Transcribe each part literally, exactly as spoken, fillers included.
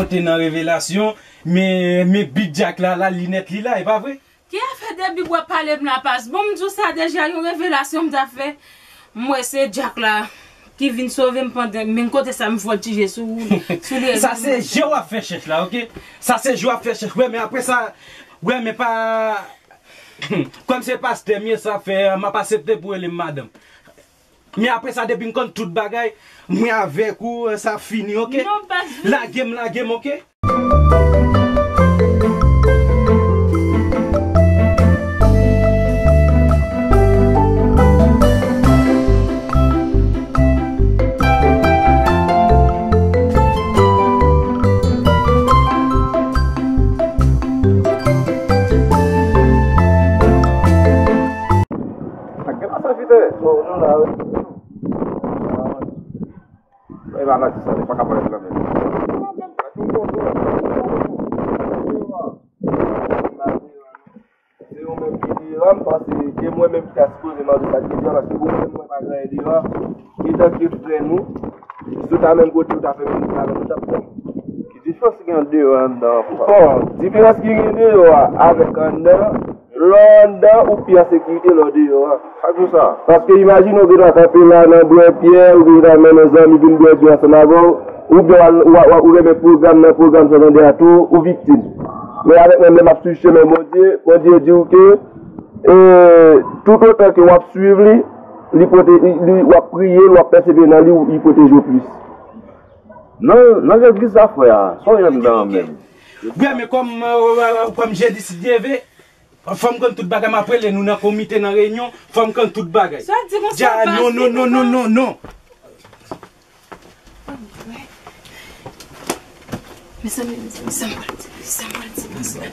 Te nan revelasyon, men, men bib Dyak la, la, linèt li la, e pa vre? Ki afè de bib w ap pale m la, pas? Bon, m di w sa deja, yon revelasyon m ta fè. M wè se Dyak la ki vin sove m pandan, men kote sa m vòltije sou, sou li. Sa se je w ap fè chèch la, oke? Sa se je w ap fè chèch. Wè, men apre sa, wè, men pa, kòm se pastè m ye, sa fè, m ap asepte pou rele m madanm. Men apre sa, depi m konn tout bagay, mwen avèk ou, sa fini, oke? Non, pas vre. Lage m, lage m, oke? Ak gen pase fite. Bon, nou la, wi. E pa nan ti sa, li pa ka parèt la menm. Se ou menm ki deyò a, m panse ke mwen menm ki ta sipoze mande sa ki deyò a, paske pou mwen menm mwen pa gen anyen deyò a. Etanke frè nou, si w ta menm kote w ta fè menm travay nou t ap fè. Ki diferans ki gen ant deyò e anndan an, papa? Bon, diferans ki gen deyò a avèk anndan, lè w anndan, ou pi an sekirite lè w deyò a. Sa k di w sa? Paske imajine w gendwa kanpe la nan bwè pyè, ou gendwa mennen zanmi vin bwè pyè ansanm avè w, oubyen w al, w, w, ou renmen pwogram nan pwogram sa tande a tou, ou viktim. Men avèk mwen, lè m ap swiv chemen Bondye, Bondye di w ke, e, toutotan ke w ap swiv li, li pwote-, li, li, w ap priye l, w ap pèsevere nan li, li pwoteje w plis. Nan, nan legliz la, frè a, sa w gen anndan an menm? Wi, men kòm, e, kòm je dis Dieu veut, fò m konn tout bagay, m ap rele nou nan komite, nan reyinyon, fò m konn tout bagay. Sa di konsa, non, non, non, non, non, non. Mezanmi, mezanmi, sa m pral di, sa m pral di, pastè.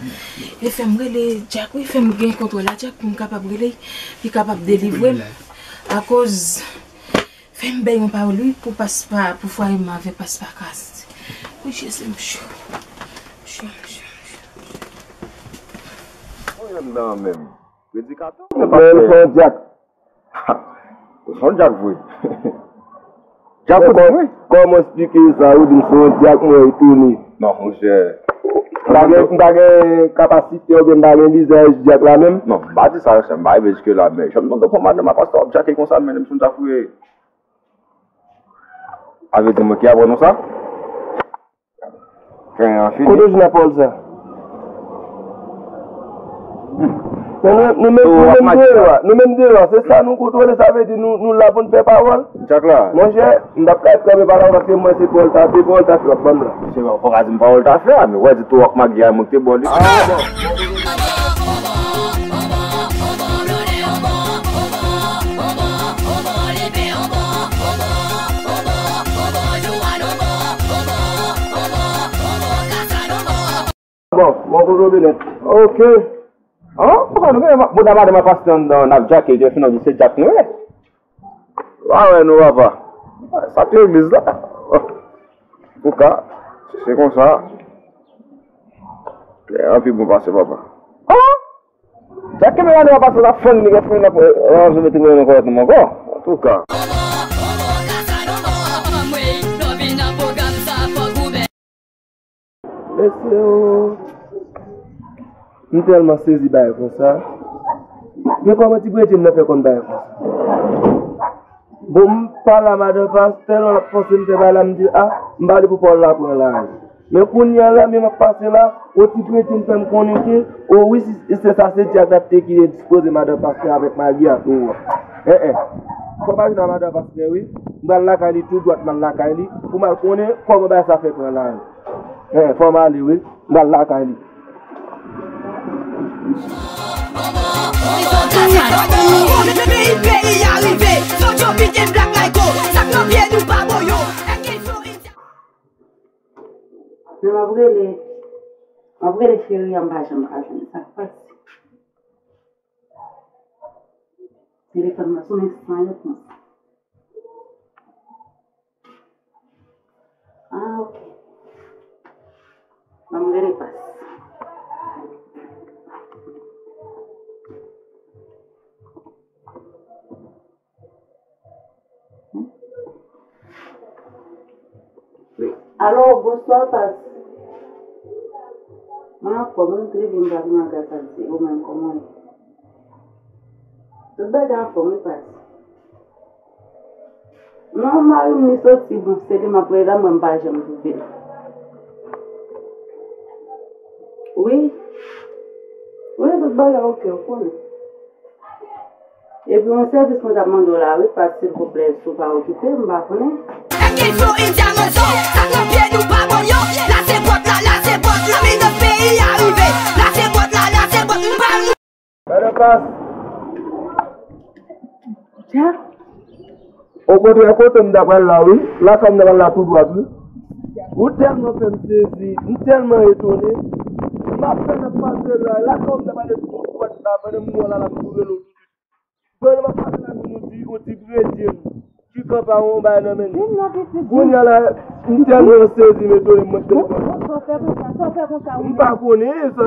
E fè m rele Dyak, wi, fè m gen kontwòl a Dyak pou m kapab rele, li kapab delivre m. Akoz Fè m bay yon pawòl, wi, pou pas pa, pou fwaye m avè pas pa kas. Wi, Jezi, m cho. M cho, m cho, m cho. Mwen anndan menm. Predikatè ou byen pastè? Mwen se yon dyak. Ou se yon dyak vre. Dyak ou di wi. Kòman eksplike sa? Ou di m se yon dyak, mwen etone. Non, monchè. M pa gen, m pa gen kapasite oubyen m pa gen vizaj dyak la menm? Non, m pa di sa, monchè, m pa rive jiske la, men jan m tande w pran madanm a pastè w ap djake konsa, men m se yon dyak vre. A vle di mwen ki aprann ou sa? Fè an fini. Kote w jwenn pawòl sa? Men nou, nou menm, nou menm deyò a, nou menm deyò a, se sa nou kontwole, sa vle di nou, nou la pou n fè pawòl. Dyak la. Monchè, m p ap ka kanpe pale avè w paske mwen se pawòl ta, se pawòl ta fè w ap ban m la. Se fò w ka di m pawòl ta fè a, men w wè di tou w ak magi a mwen ki te ba w li. Ah, bon. Bon, bon, bon, bon, Benet. Ok. An, papa, nou gen mouda madanm a pastè anndan, n ap djake, gen fin anvi se djak nou ye. Pa wè nou, papa. Sa k legliz la. Antouka, si se konsa, lè an pi bon pase papa. An! Sa kenbe madanm an pase la fann li gen fann nan, an, je mete mwen nan kòlèt nou ankò. Antouka. Mesye o, m tèlman sezi bagay konsa. Men kòman ti prete m nan fè konn bagay konsa? Bon, m pale a madan pastè, lè l ap fòse m fè bagay la, m di, a, m pa vle pou pawòl la pran lari. Men kounye a la, men m ap pase la, yon ti prete m fè m konnen ke, o wi, si, si se sa, se dyak la te ki dispoze madan pastè avèk magi a tou. En, en. Fò m al jwenn madan pastè, wi. M pral lakay li tou dwat, m al lakay li, pou m al konnen kòman bagay sa fè pran lari. En, fò m ale, wi. M pral lakay li. Peyi, peyi a rive, Sojo beat and Black Michael, sa k nan pye nou pa bon yo. Men m ap rele, m ap rele cheri a, m pa janm ka jwenn, sa k pase? Telefòn nan sonnen san yo konsa. Ah, ok. Ban m rele pas. Alo, bonswa, pas. Mwen anfòm, wi, m te di m pa vin nan kay sa, se ou menm, kòman w ye? Tout bagay anfòm, wi, pas. Non, mari m, li soti, bon, se li m ap rele la, mwen, m pa janm twouve l. Wi. Wi, tout bagay oke, ou konnen. Epi yon sèvis mwen t ap mande w la, wi, pas, silvouplè, si w pa okipe, m pa konnen. Èske Florid Diamazo, sa k nan pye nou pa bon yo? Lase bòt la, lase bòt la, men nan peyi a rive. Lase bòt la, lase bòt, m pa Madan Pas. Okontrè, kote m ta pral la, wi. Lakay m ta pral la tou dwat, wi. Ou tèlman fè m sezi, m tèlman etone. M apèn ap pase la, lakay m ta pral tout dwat la, pandan m wè w la, l ap tou rele w tousuit. Pandan m ap pase la, nou di, yon ti kretyen ki kanpe a yon bagay nan men li. Kounye a la, m tèlman sezi, m etone, m mete telefòn. Sa w fè konsa, sa w fè konsa, wi. M pa konnen sa.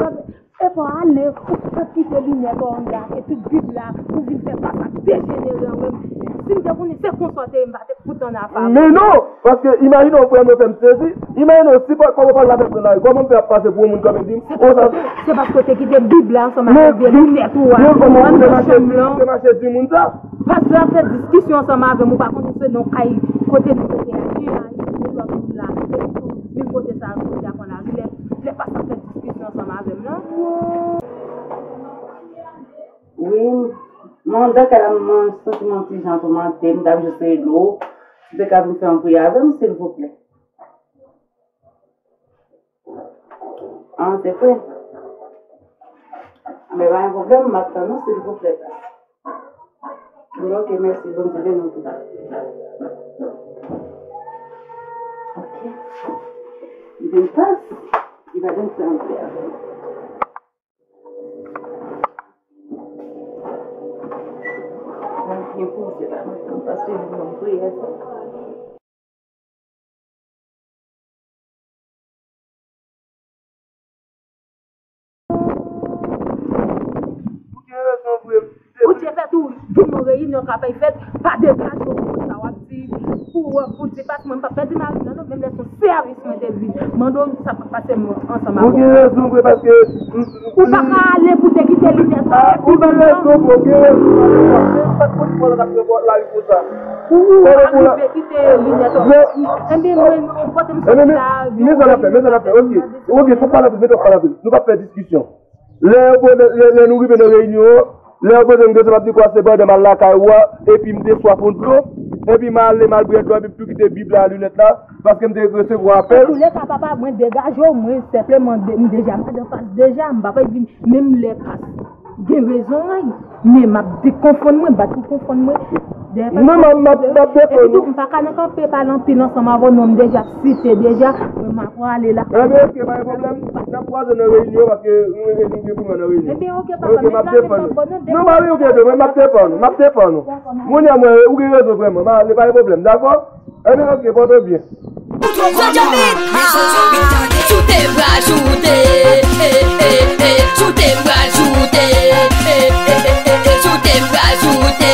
E fò ale, ou fè kite linèt Honda, e tout Bib la, ou vin fè pas ap dejenere an menm. Si m te konnen se konsa w te ye, m pa te fout ann afè avè w. Men non, paske imajine w frè m, ou fè m sezi. Imajine w si pa, kòman w pral avèk mwen la, kòman m fè ap pase pou yon moun kanpe di m, o sa. Se paske w te kite Bib la ansanm avèk vye linèt ou a anndan chanm lan. Te mache di moun sa. Pastè a fè diskisyon ansanm avè m, ou pa konnen se nan kay kote nou rete a, gen a, gen lòt moun la, epi tou, menm kote sa, kote a konn a rilè. Lè pastè a fè diskisyon ansanm avè m nan. Wi, mwen anndan kay la, mwen santi m yon ti jan toumante, m t ap jis rele w, si w te ka vin fè yon priyè avè m, silvouplè. Ah, se vre? Anben, pa gen pwoblèm, m ap tann ou, silvouplè, pas. Anben, oke, mèsi, Bondye beni w tou. Oke. Li vin pas, li va vin fè yon priyè avè m. Mwen byen poze la, mwen konn pase yon bon priyè sa. Ou gen rezon vre. Bondye fè tou, gen yon reyinyon k ap fèt, pa degaje w pou sa w ap di, pou, pou di, pas mwen, m p ap pèdi mari m nan, non, menm lè se yon sèvis mwen te vin mande w, sa p ap pase m ansanm avè w. Ou gen rezon vre, paske m, m, ou pa ka ale pou te kite linèt ou a, epi ou gen rezon, ou gen rezon, m pa t konn pou w t ap pran lari pou sa. Ou, ou arive kite linèt ou a. Ebyen, mwen, ou pote m soti la, men sa n ap fè, men sa n ap fè, oke. Oke, fòk pale anpil, men fòk pale anpil. Nou p ap fè diskisyon. Lè yo poze, lè, lè nou rive nan reyinyon an, lè yo poze m kesyon, m ap di kwa se pandan m al lakay ou a, epi m te swaf yon dlo, epi m ale m al bwè dlo, epi m tou kite Bib la, linèt la, paske m te resevwa apèl. Antouleka, papa, mwen degaje w, mwen senpleman de-, m deja madan pas deja, m pa pral vin menm lè pas gen rezon, wi. Men m ap dekonfonn mwen, bat pou konfonn mwen. Non, m ap, m ap, m ap defann ou. Epi tou, m pa ka nan kanpe pale anpil ansanm avè w, non, m deja site deja, mwen m ap prale la. Ebyen, oke, pa gen pwoblèm. N ap kwaze nan reyinyon, paske nou gen, nou gen pou nou nan reyinyon. Ebyen, oke, papa, oke, m ap defann ou. Non, pa gen oke, m ap defann ou, m ap defann ou. Kounye a, mwen, ou gen rezon vrèman, m ale, pa gen pwoblèm, dakò? Ebyen, oke, pòte w byen. Soutè m pral choute, eh, eh, eh, soutè m pral choute, eh, eh, eh, eh, soutè m pral choute.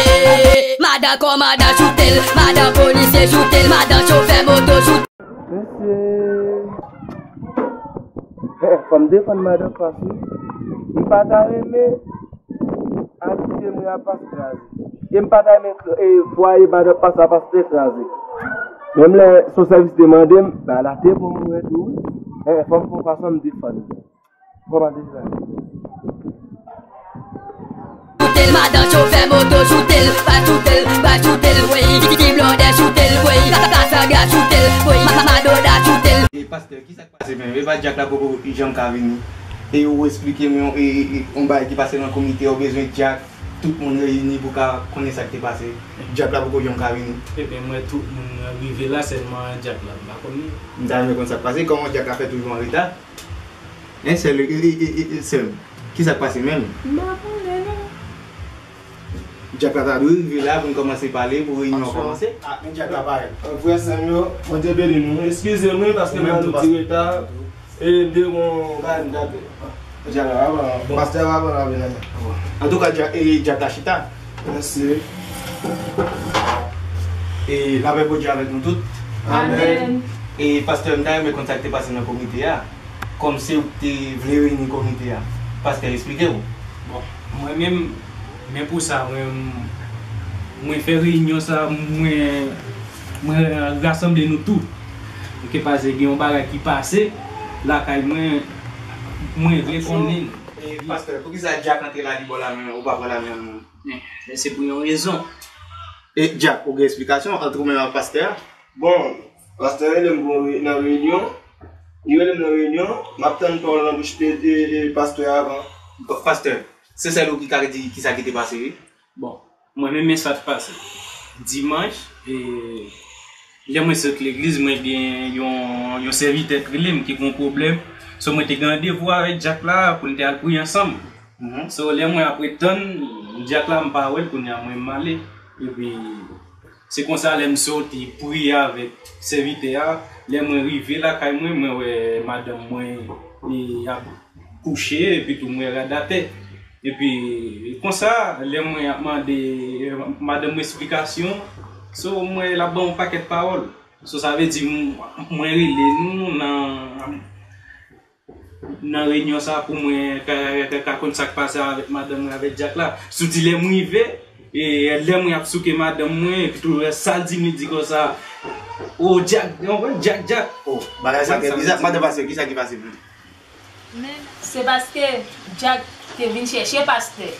Madan kòmandan choute l, madan polisye choute l, madan chofè moto choute. Mesye, eh, fò m defann madan pas wi. M pa ta renmen abitye mwen a pas kraze. E m pa ta renmen, eh, vwaye madan pas a pas te kraze. Menm lè se yon sèvis te mande m, bagay la te bon mwen tou wi. Eh, fò m fè yon fason m defann. Fò m al defann. Choute l, madan chofè moto, choute l, pa choute l, pa choute l, wi, ti blondè, choute l, wi, Kasandra, choute l, wi, ma-, Madoda, choute l. E pastè, kisa k pase menm? E pa Dyak la poko janm ka vini? E ou esplike m yon, e, e, e, yon bagay ki pase nan komite, ou bezwen Dyak, tout moun reyini pou ka konnen sa k te pase. Dyak la poko janm ka vini. Ebyen, mwen, tout moun rive la, sèlman Dyak la, m pa konnen. M ta renmen konn sa k pase, kòman Dyak la fè toujou an reta? Hein, sè l, e, e, e, e, sè m, kisa k pase menm? M pa konnen non. Dyak la ta dwe rive la pou n kòmanse pale, pou reyinyon an kòmanse. Ah, men Dyak la parèt. Frè sè m yo, Bondye beni nou. Eskize m wi, paske m pran yon ti reta. E m te gon bagay m t ap fè. Dyak la pa pran, pastè pa pran lavi nan men. Antouka, Dyak, e, Dyak la chita. Mèsi. E lapè Bondye avèk nou tout. Amèn. E pastè, m ta renmen konn sa k te pase nan komite a. Kòm se ou ki te vle reyini komite a, pastè eksplike w. Bon, mwen menm, men pou sa, mwen, mwen fè reyinyon sa, mwen, mwen rasanble nou tout. Oke, paske gen yon bagay ki pase lakay mwen, mwen vle konnen. E, pastè, poukisa Dyak antre la li ba w lamen, ou pa pran lamen? Eh, se pou yon rezon. E, Dyak, ou gen eksplikasyon ant ou menm ak pastè a? Bon, pastè rele m pou yon re- nan reyinyon. Li rele m nan reyinyon, m ap tann pawòl nan bouch e, e, e pastè a avan. Bon, pastè, se sèl ou ki ka di kisa ki te pase, wi. Bon, mwen menm men sa k pase. Dimanch, e, lè mwen sot legliz, mwen gen yon, yon sèvitè k rele m ki gen yon pwoblèm. So, mwen te gen randevou avèk Dyak la pou n te al priye ansanm. Mhm. So, lè mwen ap ret tann Dyak la, m pa wè l, kounye a mwen m ale. Epi, se konsa, lè m soti priye avèk sèvitè a, lè mwen rive lakay mwen, mwen wè madanm mwen, e, ap kouche, epi tou mwen rad atè. Epi, konsa, lè mwen ap mande madanm mwen eksplikasyon, so, mwen, l ap ban yon pakèt pawòl. So, sa vle di, m- mwen rele nou nan, nan reyinyon sa pou mwen ka, ka, ka konn sa k pase avèk madanm mwen, avèk Dyak la. Si w di lè m rive, e lè mwen ap souke madanm mwen, epi tou sa l di m, li di konsa, "O, Dyak, yon Dyak, Dyak." O, bagay sa trè bizarre. Madan pastè, kisa ki pase menm? Men, se paske Dyak te vin chèche pastè.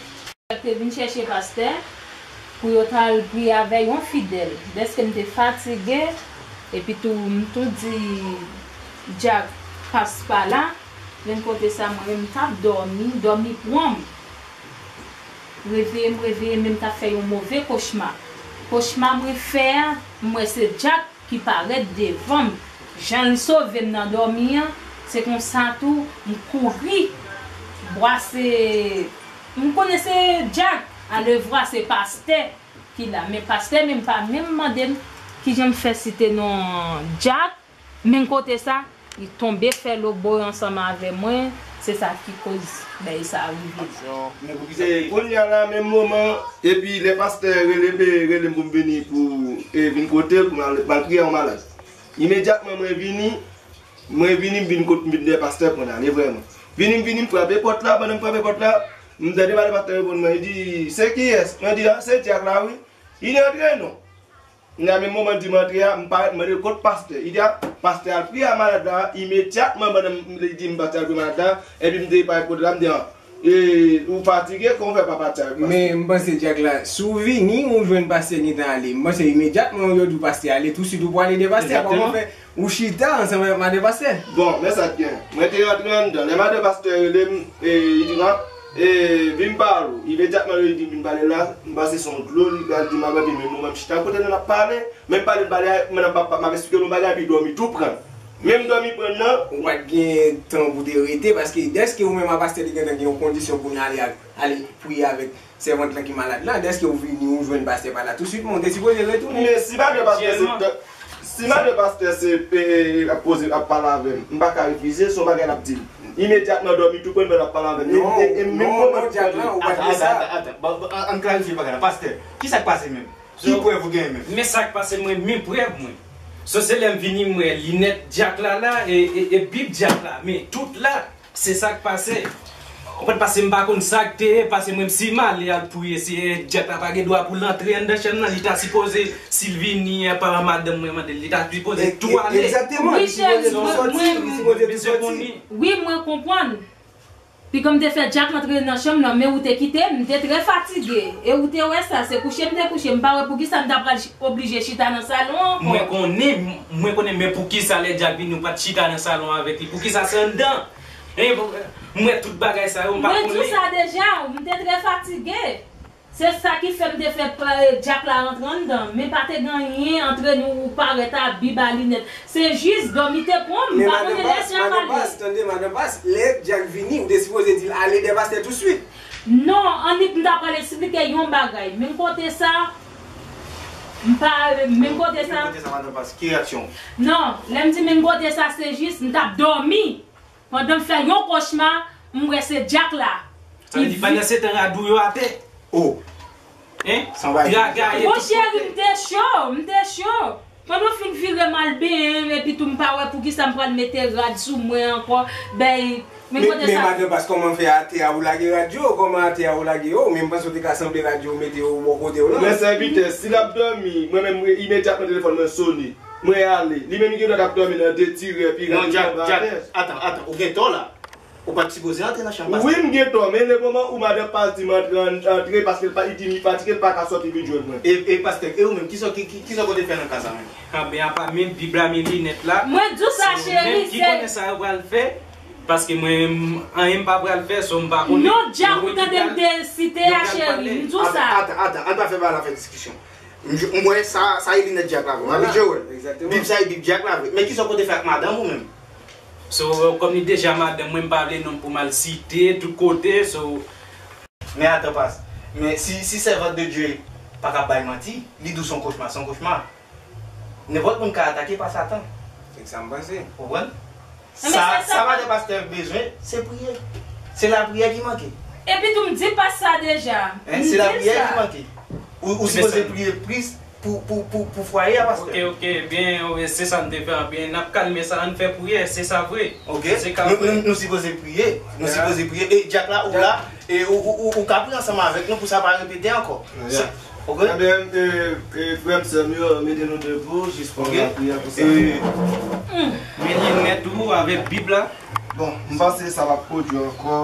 Dyak te vin chèche pastè pou yo t al priye avè yon fidèl. Dèske m te fatige, epi tou, m tou di Dyak pas pa la, men kote sa, mwen menm, m t ap dòmi, dòmi pran m. Reveye m, reveye m, men m t ap fè yon move kochma. Kochma mwen fè a, m wè se Dyak ki parèt devan m. Jan l sove m nan dòmi an, se konsa tou, m kouri bwase. M konnen se Dyak, alevwa se pastè ki la. Men pastè menm pa menm mande m kijan m fè site non Dyak. Men kote sa, li tonbe fè lobo ansanm avè mwen, se sa ki koz bèy sa rive. Men pou ki se kounye a la, menm moman, epi lè pastè rele m, rele m pou m vini pou, e, vin kote l, pou m al, m al priye yon malad. Imedyatman mwen vini, mwen vini, m vin kot, m vin dèyè pastè pou n ale vrèman. Vini, m vini, m frape pòt la, pandan m frape pòt la, m tande pale pastè reponn mwen, li di, "Se kiyès?" Mwen di, "A, se Dyak la, wi." Li di, "Antre non." Nan menm moman l di m antre a, m parèt mande l kot pastè. Li di a, pastè al priye a malad la, imedyatman pandan m, li di m pastè al priye malad la, epi m te parèt kote la, m di, "A, e, ou fatige, kòman w fè pa pati al priye pastè?" Men m panse Dyak la, si w vini, ou jwenn pastè gentan ale. M panse imedyatman yo di w pastè ale, tousuit ou prale de pastè, kòman w fè ou chita ansanm avèk madan pastè? Bon, men sa k gen. Mwen te rantre anndan. Lè madan pastè rele m, e, li di m, "A, e, vin m pale w." Imedyatman li di m vin pale la, m panse se yon dlo li pral di m, apre pi menm moman m chita kote nou n ap pale, menm pale m pale a, mwen ap, ap, ap, m ap eksplike l yon bagay, epi dòmi tou pran m. Menm dòmi pran m nan. Ou pa t gen tan pou te rete, paske dèske ou menm ak pastè te gentan gen yon kondisyon pou n ale ak, ale priye avèk sèvant lan ki malad la, dèske ou vini, ou jwenn pastè pa la, tousuit, men ou te sipoze retounen. Men si madan pastè se, si madan pastè se, e, ap poze, ap pale avè m, m pa ka refize, se yon bagay l ap di m. Imedyatman, dòmi tou pran m, l ap pale avè m. E, e, e, menm moman, non, Dyak la, ou pa t gen sa. Atan, atan, atan. Bon, bon, an, an klarifye bagay la. Pastè, kisa k pase menm? Ki prèv ou gen menm? Men sa k pase mwen, men prèv mwen. So, se lè m vini, m wè linèt Dyak la la, e, e, e Bib Dyak la, men tout la. Se sa k pase. Ou konprann, paske m pa konn sa k te ye, paske mwen, si m ale al priye, se Dyak la pa gen dwa pou l antre anndan chanm nan, li ta sipoze, si l vini, e pa madanm mwen mande l, li ta sipoze tou ale. Egzakteman, li sipoze tou sòti, li sipoze tou sòti. Wi, mwen konprann. Piga m te fè Dyak antre nan chanm nan, men ou te kite m, m te trè fatige. E ou te wè sa, se kouche m te kouche, m pa wè poukisa m ta pral ch- oblije chita nan salon ankò. Mwen konnen, mwen konnen, men poukisa lè Dyak vini, ou pa t chita nan salon avèk li? Poukisa se anndan? Hein, bon, m wè tout bagay sa yo, m pa konnen. Mwen di w sa deja, m te trè fatige. Se sa ki fè m te fè pa- Dyak la rantre anndan. Men pa te gen anyen antre nou, ou parèt a Bib a linèt. Se jis dòmi te pran m, m pa konnen lè Dyak ale. Men madan pas, tande, madan pas, lè Dyak vini, ou te sipoze di l ale dèyè pastè tousuit. Non, annik m ta pral eksplike yon bagay. Menm kote sa, m pa, menm kote sa. Menm kote sa, madan pas, ki reyaksyon w? Non, lè m di menm kote sa, se jis m t ap dòmi. Pandan m fè yon kochma, m wè se Dyak la. Sa vle di, pandan se tan, rad ou yo atè. O. Hein? Sa va. Dra gaye tout kote. Monchè, m te cho, m te cho. Pandan w fin vire m al benyen, epi tou m pa wè poukisa m pral mete rad sou mwen ankò. Bèy, men Men, kote men sa. Madan Pas, kòman fè atè a ou lage rad yo? Kòman atè a ou lage yo? Men m panse w te ka sanble rad yo ou mete yo bò kote w, non? Men sèvitè, si l ap dòmi, mwen menm, mwen, imedyatman telefòn mwen sone. Mwen ale. Li menm li gen dwa t ap dòmi nan de tirè, pi Non, rad yo Jack, tonbe Jack, atè. Atan, atan, ou gen tò la. Ou pa t sipoze antre nan chanm pastè. Wi, m gen tò, men lemoman ou madan Pas di m antre, an-, antre, paske l pa, li di li fatige, l pa ka sòti vin jwenn mwen. E, e pastè, e ou menm, kisa, ki, ki, kisa w konte fè nan ka sa menm? Anben, apa men Bib la, men linèt la. Mwen di w sa, cheri, ki konnen sa yo pral fè, paske mwen, m, anyen m pa pral fè, so m pa konnen. Non, Jack, ou tande m te site a, cheri, m di w sa. Atan, atan, atan, ann pa fè bagay la fè diskisyon. M, m wè sa, sa e linèt Jack la vre. Vwala, egzakteman. Bib sa e Bib Jack la vre. Men kisa w konte fè ak madanm ou menm? So, kòm li deja madanm mwen, m pa vle non pou m al site tout kote, so. Men atan, Pas. Men si, si sèvant de Dieu pa ka bay manti, li di w se yon kochma, se yon kochma. Nenpòt moun ka atake pa Satan. Se sa m panse. Ou konprann? Sa, sa madan pastè bezwen, se priye. Se lapriyè ki manke. Epi tou m di Pas sa deja. Hein, se lapriyè ki manke. Ou, ou sipoze priye plis pou, pou, pou, pou fwaye a, pastè. Ok, ok, byen, wi, se sa n te fè, byen, n ap kalme sa, ann fè priyè, se sa vre. Ok. Se ka Nou, vre. nou, nou sipoze priye. Nou sipoze priye. E Jack la, ou la, e ou, ou, ou, ou ka priye ansanm avèk nou pou sa pa repete ankò. Se, ok? Ebyen, e, e, frè m, sè m yo, mete nou debou, jis pou n ka priye pou sa. E, Men linèt ou avèk Bib la. Bon, m panse sa p ap pwodui ankò,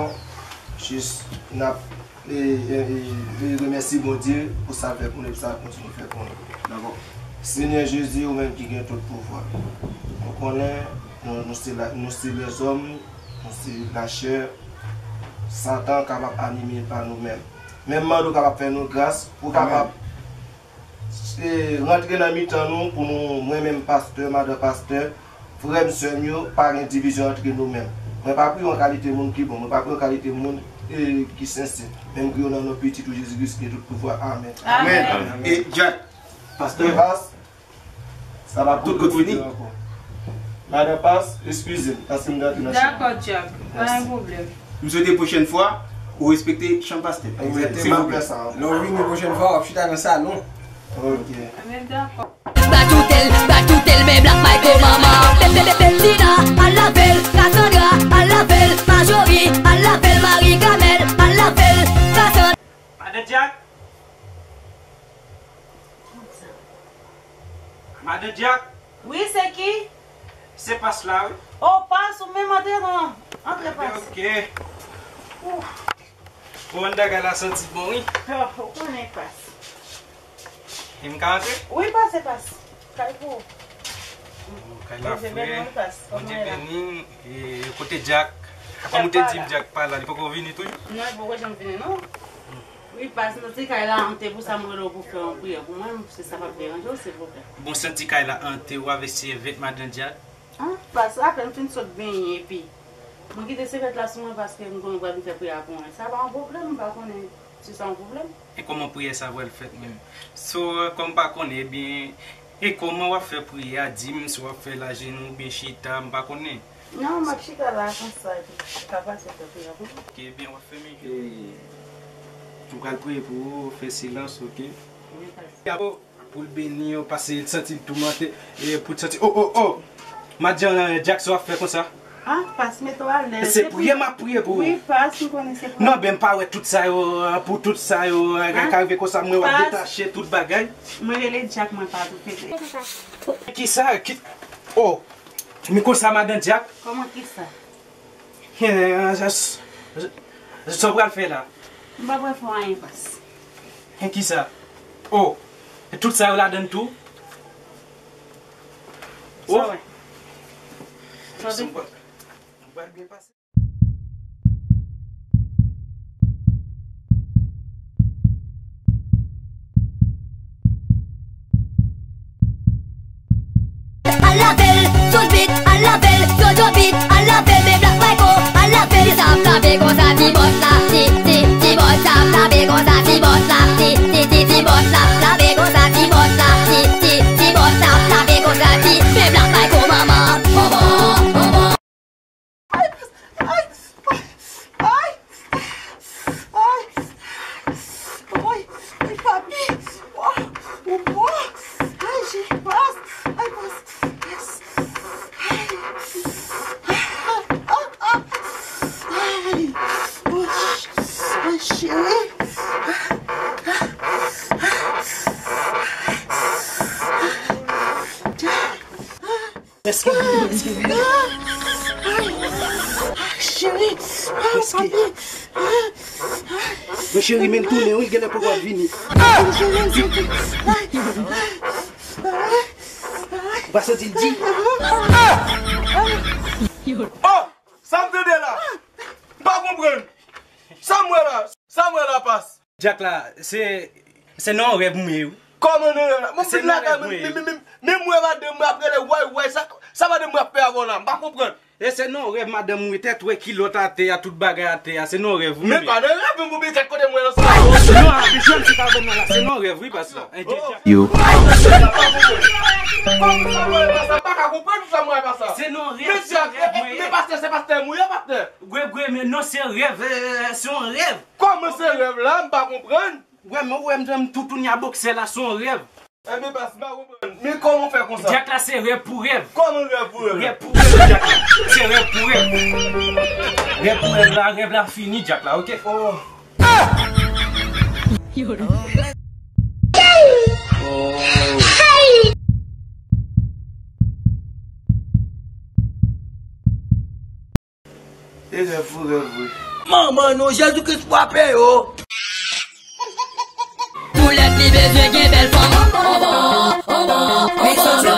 jis n ap e, e, e, e remèsye Bondye pou sa l fè pou nou, pou sa l kontinye fè pou nou. Dakò. Senyè Jezi, ou menm ki gen tout pouvwa. Nou konnen nou, nou se la, nou se lèzòm, nou se lachè. Satan kapab anime pa nou menm. Men m mande w kapab fè nou gras pou kapab e, rantre nan mitan nou, pou nou, mwen menm pastè, madan pastè, frè m, sè m yo, pa gen divizyon antre nou menm. Mwen pa priye w an kalite moun ki bon, mwen pa priye w an kalite moun, e, ki sensè. Men m priye w nan non Pitit ou Jezi Kris ki gen tout pouvwa. Amèn. Amèn. E Jack, pastè, Pas, sa pa pou tout kout fini ankò. Madan Pas, eskize m, paske m te antre nan chanm. Dakò, Jack. Pa gen pwoblèm. M swete pwochèn fwa, ou respekte chanm pastè. Egzakteman. Silvouplè. Lè w vini pwochèn fwa, w ap chita nan salon. Ok. Anben, dakò. Bat toutel, bat toutel, men Black Michael manman. Pe, pe, pe, Petina, al lavel, Cassandra, al lavel, Marjorie, al lavel, Marie Carmel, al lavel, Cassandra. Madan Jack. Madan Jack. Wi, se ki? Se Pas la, wi. O, Pas, ou menm, antre non. Antre, Pas. Ok. Ou konn bagay la santi bon, wi. O, ou konnen, Pas. E m ka antre? Wi, pase, Pas. Kay pou ou. O, kay la frè. Bondye beni w, Pas. Bondye beni. E kote Jack? Kòm ou te di m, Jack pa la, li poko vini toujou? Non, li poko janm vini, non. Wi, Pas, nan ti kay la, an te pou sa m rele w pou fè yon priyè pou mwen, si sa p ap deranje w, silvouplè. Bon, si ti kay la an te, ou avè sèvant madan Jack? An, Pas, apèn m fin sot benyen, epi mwen kite sèvant la sou mwen paske m konnen w pral vin fè priyè pou mwen. Sa pa yon pwoblèm, m pa konnen si sa yon pwoblèm. E kòman priyè sa pral fèt menm? So, kòm m pa konnen, ebyen, e kòman w ap fè priyè a, di m si w ap fè l ajenou oubyen chita, m pa konnen. Non, m ap chita la konsa, epi w ka pase fè priyè pou mwen. Ok, ebyen, w ap fèmen je w. E, m pral priye pou ou, fè silans, ok? Wi, Pas. Pou l beni w, paske l santi l toumante, e pou l santi, o, o, o! Madan Jack, sa w ap fè konsa? A, Pas, mete w alèz. Se priye m ap priye pou ou. Wi, Pas, m konnen se priye. Non, ben, m pa wè tout sa yo, pou tout sa yo, ka rive konsa, mwen w ap detache tout bagay. Mwen rele Jack, mwen pa tou fete. Kisa? Ki, o! Men konsa, madan Jack? Kòman kisa? Hen, sa, sa, sa w pral fè la? M pa pral fè anyen, Pas. Hen, kisa? O! E tout sa yo ladann tou? O! Sa w wè? Tande? Sa w pral, w pral byen pase. Al lavel, sou l beat, al lavel, Jojo beat, al lavel, men Black Michael, al lavel. Ti sa ap tape konsa, ti bòs la, ti, ti, ti bòs la ap tape konsa, ti bòs la, ti, ti, ti, ti bòs la ap tape konsa, ti bòs la, ti, ti, ti bòs la ap tape konsa, ti, men Black Michael manman, bonbon, bonbon. Ay, Pas, Cheri, ah, papi. Mwen cheri, men l tounen, wi, genlè poko ap vini. Ou pa santi l di? Oh! Sa m tande la? M pa konprann. Sa m wè la? Sa m wè la pas? Dyak la, se, se nan yon rèv mwen ye, wi. Kòman nan rèv la? Mwen vin lakay mwen, men, men, men, men mwen madanm mwen ap rele way, way, sa, sa madanm mwen ap fè avè w la? M pa konprann. E se nan yon rèv madanm mwen, tèt wè kilòt atè a, tout bagay atè a, se nan yon rèv, wi. Men pa nan rèv, mwen oubyen tèt kote mwen nan sa. Non, a, mesye, m se pa vè nan la, se nan yon rèv, wi, pas la. Yo. Kòman sa mwen pa sa? M pa ka konprann sa mwen pa sa. Se nan yon rèv, se nan rèv, mwen ye. Men pastè, se pastè mwen ye, pastè. Gwe, gwe, men non, se rèv, eh, se yon rèv. Kòman se rèv la? M pa konprann. Wè, men ou wè m, m toutouni a boksè la, se yon rèv. Ebyen, pas, m pa konprann. Men kòman w fè konsa? Dyak la, se rèv pou rèv. Kòman rèv pou rèv? Rèv pou rèv, dyak la. Se rèv pou rèv. Rèv pou rèv la, rèv la fini, dyak la, oke? Oh. E rèv pou rèv vre. Manman nou, Jezi Kris frape yo. Poulèt li bezwen gen bèl fanm. Mixology.